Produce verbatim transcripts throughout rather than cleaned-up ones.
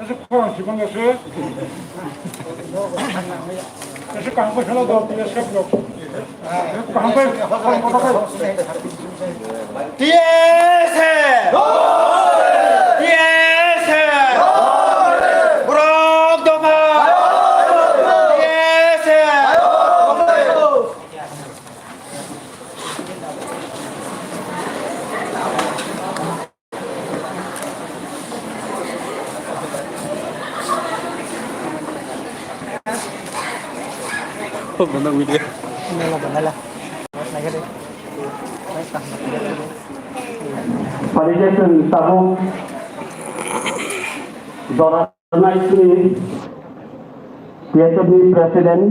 Ese khorang sibang ese. Ese kaham khe salo dol tiya sep lok. Kaham khe khorang kota khe. T S F! T S F! Borok dopha! T S F! Nala, nala. Naga de. Parijetan tabuk jora. Naisini T S F ni President,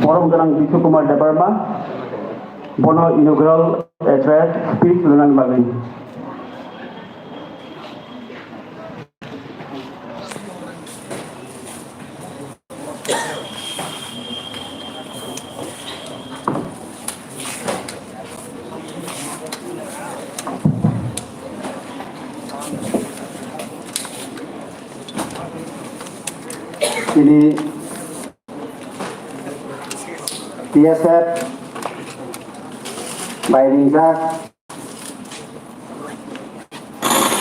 borom gwnang Bishu Kumar Debbarma, bono inaugural address speech rwnani bagwi. Chini T S F bai ringjak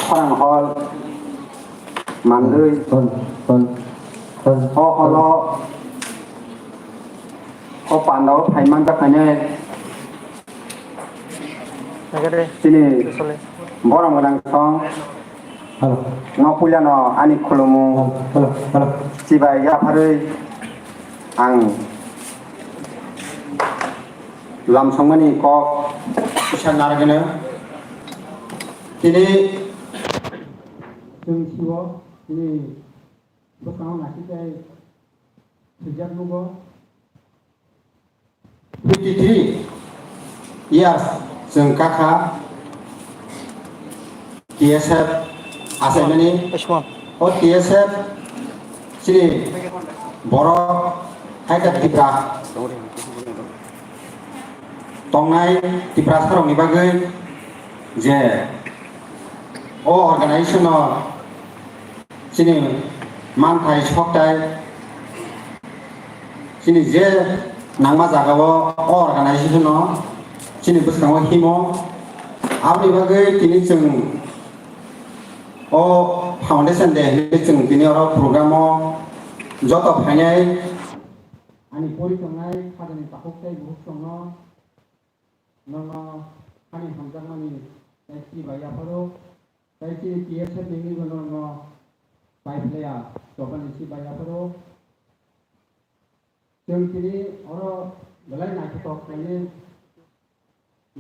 khorang hor manwi o holo o pandao phai manjak khainai. Chini borom gwnang song no puilano ani khulumu chibai yapharwi ang lamsongmani kok kisa narwgwino. Tini chwng siwo tini bwskango naisik tei thwijak nugo. Fifty three years chwng kakha T S F achaimani. O T S F chini borok hai khe Tipra tongnai Tiprasarokni bagwi je o organization-o chini manthai soktai chini je nangma jagao o organization-o chini bwskango himo. Aboni bagwi tini chwng o foundation day hinwi chwng tini oro program-o joto phainai ani pori tongnai khajani takhuk tei bukhuk songno nono ani hamjakmani tei chibai yapharo tei chini T S F ni wngwi bono nono pai phlaiya chobani chibai yapharo. Chwng tini oro belai naithotok khlainai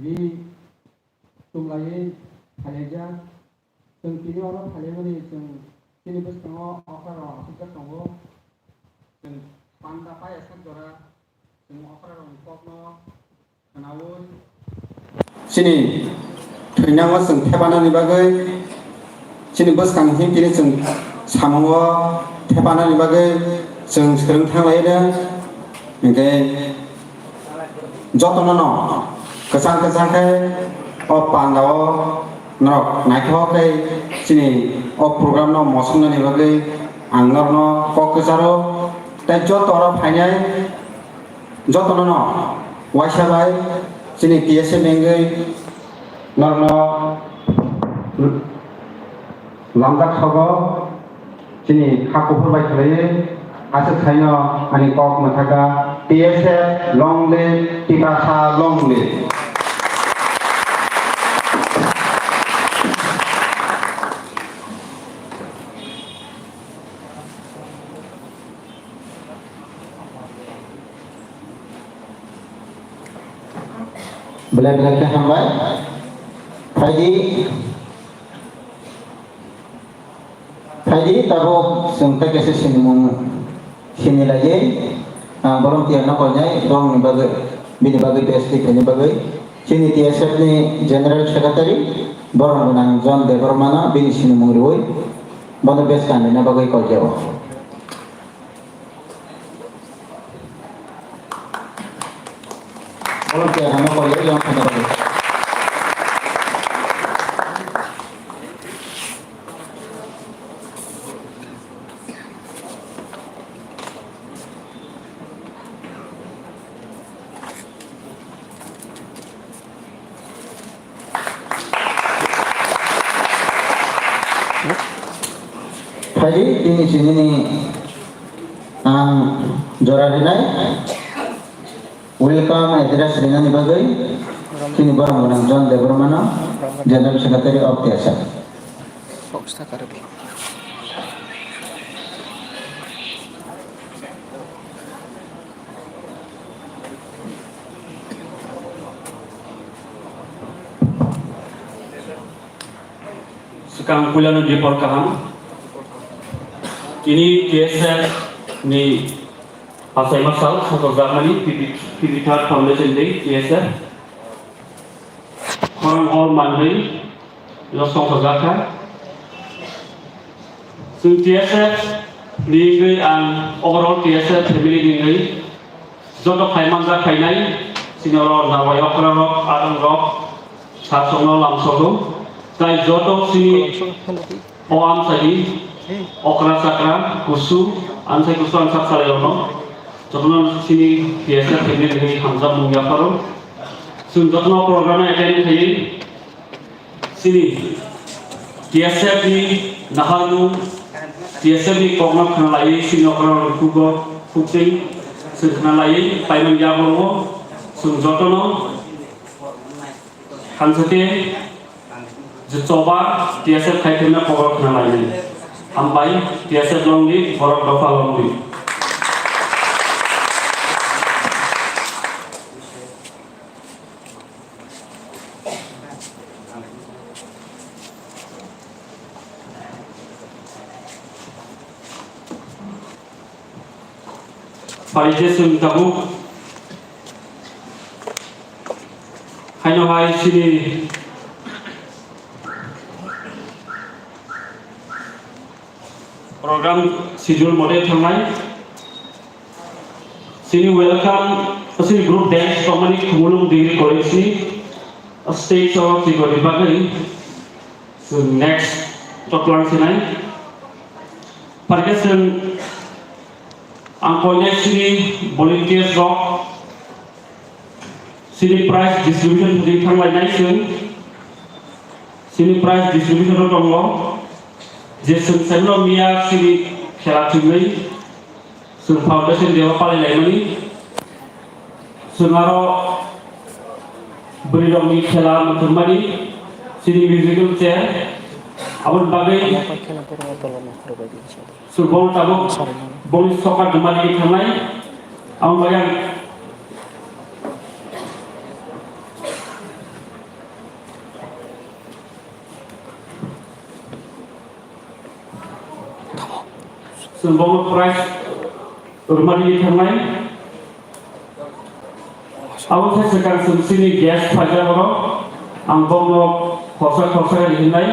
ri chumlaiwi phailaijak. Chwng tini oro phailaimani chwng chini bwskango okra rok asukjak tongo. Chwng panda pai aswk jora chwng okra rokni kokno khwnaui chini thwinango chwng thepanani bagwi chini bwskang him tini chwng samungo thepanani bagwi chwng swrwng thanglaino. Hinkhe jotono no kwchang kwchang khe o pandao norok naithok khe chini o program no mosongnani bagwi ang norokno kok kwcharo tei joto oro phainai jotono no waisa bai chini T S F ni wngwi norokno lamjak thogo. Chini kha kuphur bai khwlaiwi aswk saino ani kok mwthaka T S F long live, Tiprasa long live. Belai belai khe hambai. Phaidi. Phaidi tabuk chwng tei kaisa sinimung sini laiwi, ah, volunteer no koinai borokni bagwi, bini bagwi, besti khaini bagwi. Chini T S F ni General Secretary borom gwnang John Debbarma no bini sinimung rwui bono besti khaina bagwi koi jao. Volunteer no koi jao, yang khaina bagwi. Phaidi, tini sinini ang jora rinai. Welcome address rinani bagwi chini borok gwnang John Debbarmano, General Secretary of T S F. Swkang puilano dipor kaham. Tini T S F ni achaima sal songkokjakmani P P, P P Third Foundation Day, T S F. Khorang hor manwi no songkokjak kha. Chwng T S F ni wngwi ang overall T S F family ni wngwi joto phai manjak phainai, chini oro nawai okra rok, arang rok, sasongno lamsogo. Tai joto chini o amsani okra chakra kusu, ansai kusu ang sak salai rokno. Jotono chini T S F family ni hamjak mung yapharo. Chwng jotono program attend khaiwi chini T S F ni naharmung, T S F ni kokno khna laiwi chini okra rok khukgo, khukching chwng khna laiwi paimani yapharo chwng jotono Thansa khe je choba T S F khai phirna khobor khna lainai. Hambai T S F longdi, borok dopha longdi. Phaidi chwng tabuk haino hai chini program schedule mote thangnai. Chini welcome, chini group dance tongmani Khumulwng Degree College ni stage o chikoni bagwi chwng next toklang sinai. Phaikhe chwng ang koinai chini volunteers rok chini prize distribution ni thanglainai chwng. Chini prize distribution o tongo je chwng chwngno miya chini khela thwngwi chwng foundation day o palilaimani. Chwng aro bwrwirokni khela mwthangmani chini musical chair. Aboni bagwi chwng bono tabuk boni sokar duma rwgwi thangnai. Aboni bagwi ang Chwng bono prize rwmani thangnai. Abo khe swkang chwng chini guest phaijak oro. Ang bono khorsa khorsa khe rihinai.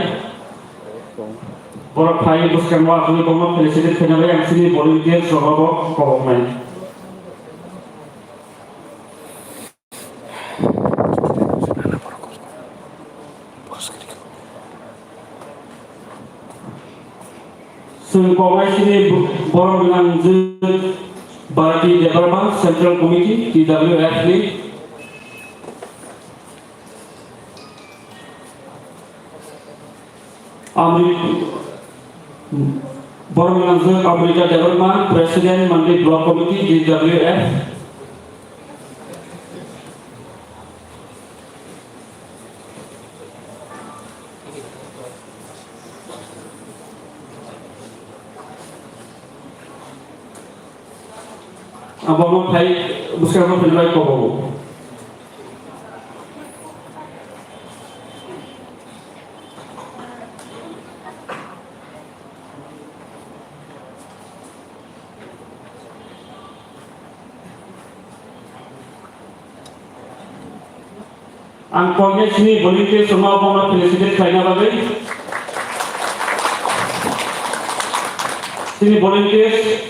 Borok phai bwskango achugwi bono felicitate khaina bai ang chini volunteers rokno bo koboknai. Chwng kobai chini borok gwnang jwk Bharati Debbarma, Central Committee, T W F ni. Amri-, borok gwnang jwk Amrita Debbarma, President, Mandi Block Committee, D W F. Abo phai bwskango phai bai kobo. Ang koknai chini volunteers rokno bono felicitate khlaina bagwi. Chini volunteers.